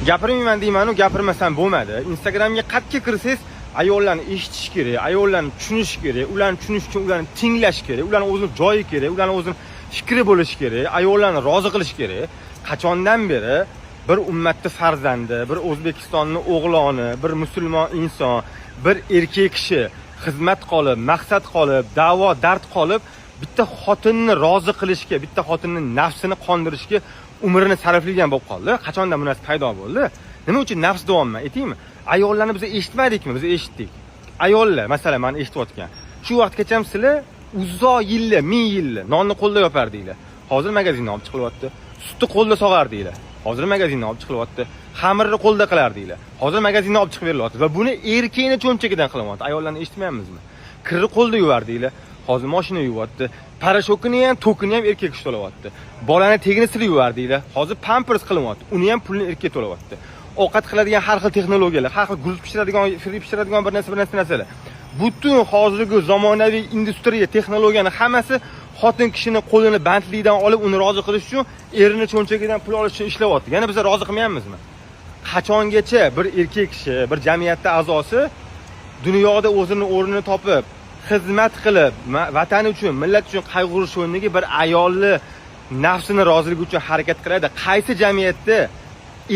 Gapirmayman deymanu, gapirmasam bo'lmadi. Instagramga qatga kirsangiz, ayollarni eshitish kerak, ayollarni tushunish kerak, ularni tushunish uchun ularni tinglash kerak, ularni o'zini joyi kerak, ularni o'zini fikri bo'lishi kerak, ayollarni rozi qilish kerak. Qachondan beri bir ummatni farzandi, bir O'zbekistonni o'g'loni, bir musulmon inson, bir erkak kishi xizmat qolib, maqsad qolib, da'vo dard qolib, bitta xotinni rozi qilishga, bitta xotinni nafsini qondirishga umrini sarflagan bo'lib qoldi? Qachondan bu narsa paydo bo'ldi? Nima uchun nafs deyapman, aytaymi? Ayollarni biz eshitmadikmi? Biz eshitdik. Ayollar, masalan, mani eshitayotgan, shu vaqtgacha sizlar uzoq yillar, ming yillar nonni qo'lda yopardinglar. Hozir magazindan olib chiqilyapti. Sutni qo'lda sog'ardinglar. Hozir magazindan olib chiqilyapti. Xamirni qo'lda qilardinglar. Hozir magazindan olib chiqib berilyapti va buni erkakni cho'ntagidan qilyapti. Ayollarni eshitmayapmizmi? Kirni qo'lda yuvardinglar. Hozir mashina yuvyapti. Порошок ini ham, tokini ham erkak kishi to'layapti. Bolani tegini sizlar yuvardinglar. Hozir pampers qilyapti. Uni ham pulini erkak to'layapti. Ovqat qiladigan har xil texnologiyalar, har xil guruch pishiradigan, fri pishiradigan bir narsa, bir narsa narsalar. Butun hozirgi zamonaviy industriya, texnologiyani hammasi xotin kishini qo'lini bandlikdan olib, uni rozi qilish uchun, erini cho'ntagidan pul olish uchun ishlayapti. Yana biz rozi qilmayapmizmi? Qachongacha bir erkak kishi, bir jamiyatda a'zosi dunyoda o'zini o'rnini topib, xizmat qilib, vatani uchun, millat uchun qayg'urish o'rniga bir ayolni nafsini roziligi uchun harakat qiladi? Qaysi jamiyatda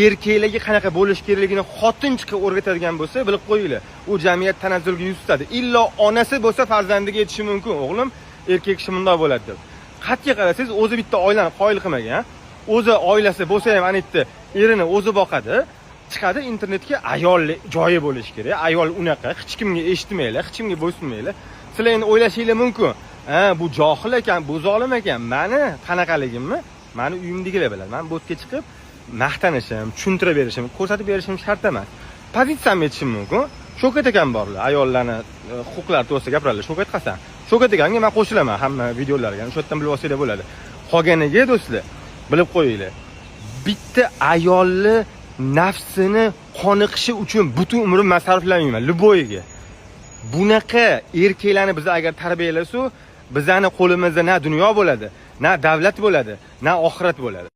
erkaklarga qanaqa bo'lish kerakligini xotin chiqib o'rgatadigan bo'lsa, bilib qo'yinglar, u jamiyat tanazzulga yuz tutadi. Illo onasi bo'lsa farzandiga aytishi mumkin, "O'g'lim, erkak kishi bundoq bo'ladi", deb. Qatga qarasangiz, o'zi bitta oilani qoyil qilmagan, o'zi oilasi bo'lsa ham, ana yerda erini o'zi boqadi, chiqadi internetga, ayol joyi bo'lishi kerak, ayol unaqa, hech kimga eshitmanglar, hech kimga bo'ysunmanglar. Sizlar endi o'ylashinglar mumkin, ha, bu johil ekan, bu zolim ekan. Mani qanaqaligimni mani uyimdagilar biladi. Man bu yerga chiqib maqtanishim, tushuntirib berishim, ko'rsatib berishim shart emas. Pozitsiyamni aytishim mumkin. Shavkat akam borlar, ayollarni huquqlari to'g'risida gapiradilar. Shavkat Hasan, Shavkat akamga man qo'shilaman hamma videolarga, o'sha yerdan bilib olsanglar bo'ladi. Qolganiga, do'stlar, bilib qo'yinglar, bitta ayolni nafsini qoniqishi uchun butun umrimni man sarflamayman любой ga. Bunaqa erkaklarni biz agar tarbiyalasak, bizani qo'limizda na dunyo bo'ladi, na davlat bo'ladi, na oxirat bo'ladi.